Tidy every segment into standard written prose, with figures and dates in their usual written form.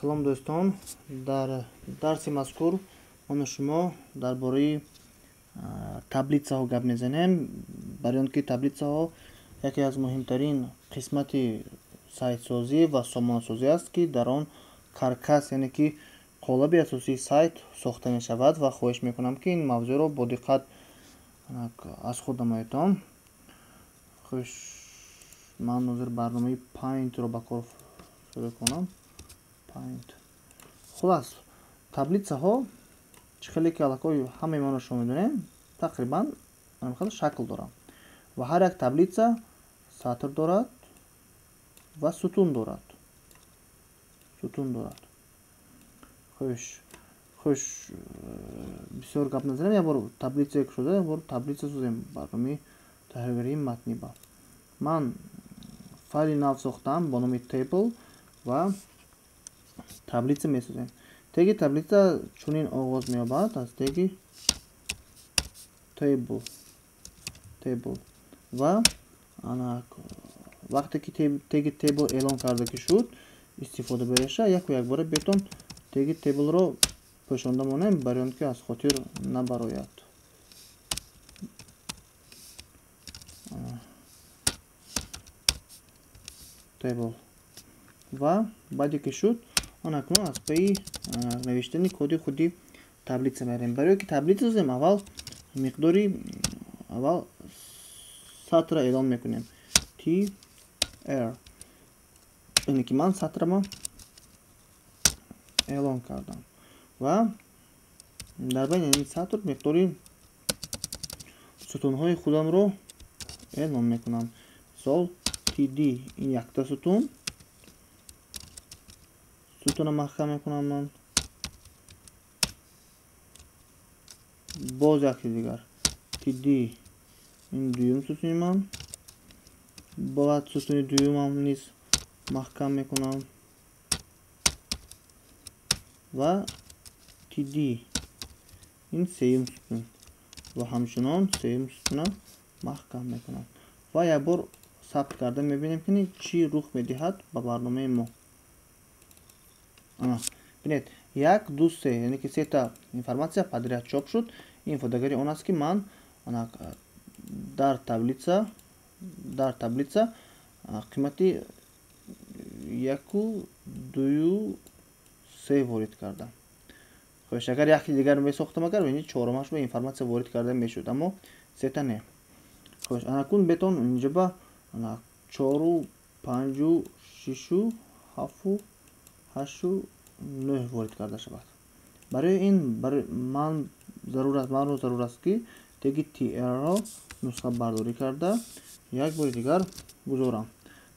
Салом, дӯстон. Дар дарси мазкур ману шумо дар бораи таблицаҳо гап мезанем, барои он ки таблицаҳо яке аз муҳимтарин қисмати сайтсозӣ ва сомонасозӣ аст, ки дар он каркас, яъне ки қолаби асосии сайт сохта мешавад, ва хоҳиш мекунам, ки ин мавзӯъро бо диққат аз худ намоедтон. Хуш, ман ҳозир барномаи Paint-ро ба кор шурӯъ кунам. Paint. Хулас, таблицаҳо чӣ хеле ки аллакай ҳамаи ману шумо медонем, тақрибан ҳамин шакл доранд ва ҳар як таблица сатр дорад ва сутун дорад. Сутун дорад. Хуш, бисёр гап назанем, як бор таблица кушода, як бор таблица созем барномаи таҳририи матни ба. Ман файли нав сохтам бо номи table ва таблица месозем. Теги таблица чунин оғоз меёбад аз теги table ва ана вақте ки теги table эълон карда ки шуд, истифода береша яку якбора бетон теги table-ро пӯшонда монем, барои он ки аз хотир набарояд. Table ва баъде ки шуд, он акнун аз пайи навиштани коди худи таблица мерем. Барои ки таблица созем, аввал миқдори аввал сатрро эълон мекунем. T R, яъне ки ман сатрама эълон кардам ва дар байни ин сатр миқдори сутунҳои худамро эълон мекунам. Мисол, TD ин якта сутун, сутунро маҳкам мекунам ман. Боз яке дигар TD ин дуюм сутуни ман, баъд сутуни дуюмам низ маҳкам мекунам ва TD ин сеюм сутун ва ҳамчунон сеюм сутунам маҳкам мекунам ва як бор сабт карда мебинем, ки чӣ рух медиҳад ба барномаи мо. Бинед, як, ду, се, яъне ки сета информатсия подряд чоп шуд. Ин ифодагари он аст, ки ман дар таблица қимати яку, дую, се ворид кардам. Хош, агар яки дигар месохтам, агар ини чорумаш ба информатсия ворид карда мешуд, аммо сета не. Хош, анакун бетон инҷа ба чору, панҷу, шишу, ҳафту, ҳашту, нӯҳ ворид карда шавад. Барои ин ман зарур аст, манро зарур аст, ки теги TR-ро нусхабардорӣ карда як бори дигар гузорам.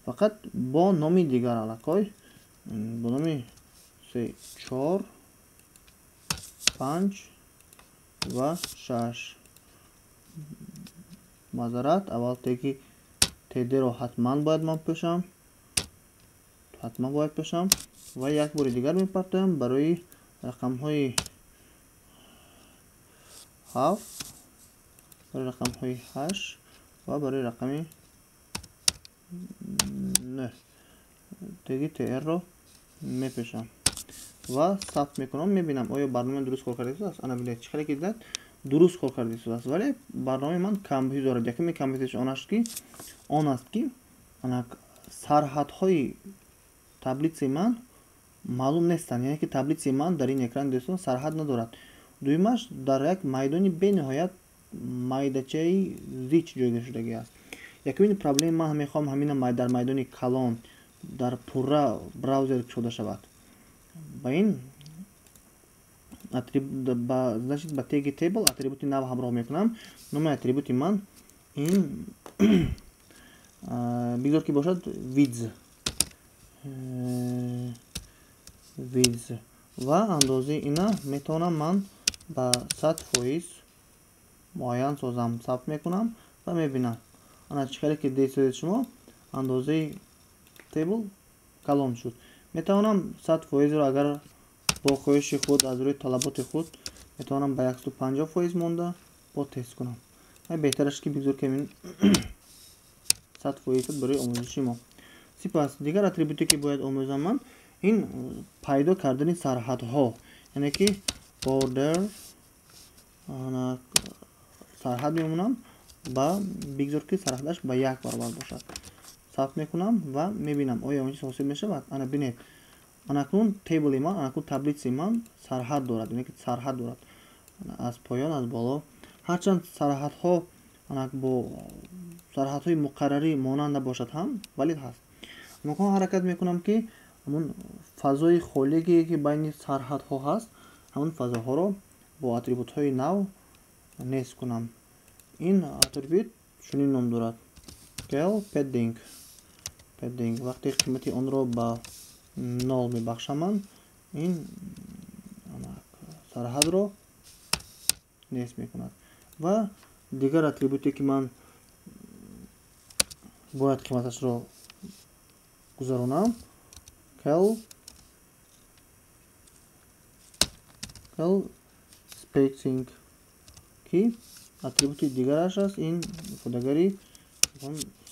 Фақат бо номи дигар, аллакай бо номи се, чор, панҷ ва шаш. Маъзарат, аввал теги TD-ро ҳатман бояд ман пӯшам, ҳатман бояд пӯшам ва як бори дигар мепартоям барои рақамҳои ҳафт, барои рақамҳои ҳашт ва барои рақами нӯҳ. Теги TR-ро мепӯшам ва сабт мекунам, мебинам, оё барнома дуруст кор карда истодааст. Ана бинед, чӣ хеле ки дидад, дуруст кор карда истодааст, вале барномаи ман камбудӣ дорад. Якуми камбудиаш он аст, ки ана сарҳадҳои таблицаи ман маълум нестанд, яъне ки таблицаи ман дар ин экран, дӯстон, сарҳад надорад. Дуюмаш, дар як майдони бениҳоят майдачаи зич ҷойгир шудагӣ аст. Якумин проблема, ман мехоҳам ҳамина дар майдони калон, дар пурра браузер кушода шавад. Ба ин значит, ба теги table атрибути нав ҳамроҳ мекунам. Номи атрибути ман ин бигзор ки бошад width, width ва андозаи ина метавонам ман ба 100% муайян созам. Сабт мекунам ва мебинам, ана чӣ хеле ки дидед шумо, андозаи table калон шуд. Метавонам 100%-ро агар бо хоҳиши худ, аз рӯи талаботи худ, метавонам ба 150% монда бо тест кунам. Беҳтараш ки бигзор ки ин 100% барои омӯзиши мо. Сипас дигар атрибуте, ки бояд омӯзам ман, Ин пайдо кардани сарҳадҳо, яъне ки border сарҳад мемонам ба бигзор, ки сарҳадаш ба 1 баробар бошад. Сабт мекунам ва мебинам, оё он чиз ҳосил мешавад. Ана бинед, анакнун table и ман, анакнун таблицаи ман сарҳад дорад, яъне ки сарҳад дорад аз поён, аз боло. Ҳарчанд сарҳадҳо анак бо сарҳадҳои муқаррарӣ монанд набошад ҳам, вале ҳаст. Анакун ҳаракат мекунам, ки ҳамун фазои холигие, ки байни сарҳадҳо ҳаст, ҳамун фазоҳоро бо атрибутҳои нав нест кунам. Ин атрибут чунин ном дорад: cl padding. Padding вақте қимати онро ба 0 мебахшам, ман ин сарҳадро нест мекунад. Ва дигар атрибуте, ки ман бояд қиматашро гузаронам, cl spacing, ки атрибути дигараш аст. Ин ифодагари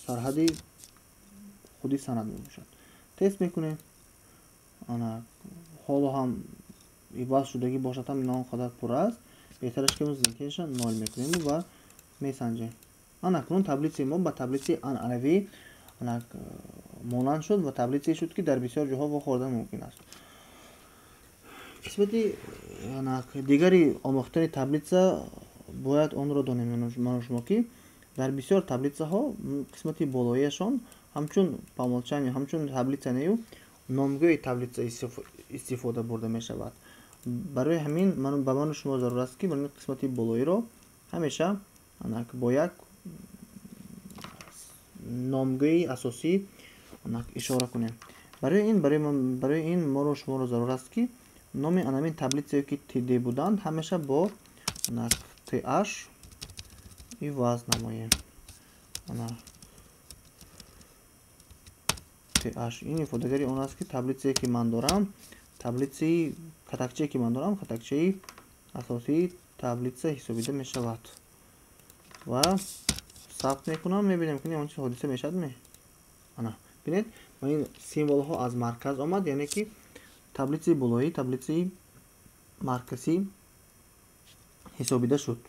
сарҳади худи санад мебошад. Тест мекунем. Ана ҳоло ҳам иваз шудагӣ бошад ҳам, на он қадар пурра аст. Беҳтараш ки зинкеша 0 мекунем ва месанҷем. Ана акнун таблицаи мо ба таблицаи анъанавӣ монанд шуд ва таблицае шуд, ки дар бисёр ҷоҳо вохӯрдан мумкин аст. Қисмати дигари омӯхтани таблица, бояд онро донем ману шумо, ки дар бисёр таблицаҳо қисмати болоияшон ҳамчун по умолчанию ҳамчун таблица нею, номгӯи таблица истифода бурда мешавад. Барои ҳамин ба ману шумо зарур аст, ки қисмати болоиро ҳамеша бо як номгӯи асосӣ ишора кунем. Барои ин моро шуморо зарур аст, ки номи анамин таблицае, ки td буданд, ҳамеша бо th иваз намоем. Th ин ифодагари он аст, ки таблицае, ки ман дорам, таблицаи катакчае, ки ман дорам, катакчаи асосии таблица ҳисобида мешавад. Ва сабт мекунам, мебинем, ки он чиз ҳодиса мешавад ме. Ана бинед, ин символҳо аз марказ омад, яъне ки таблицаи болоӣ таблицаи марказӣ ҳисобида шуд.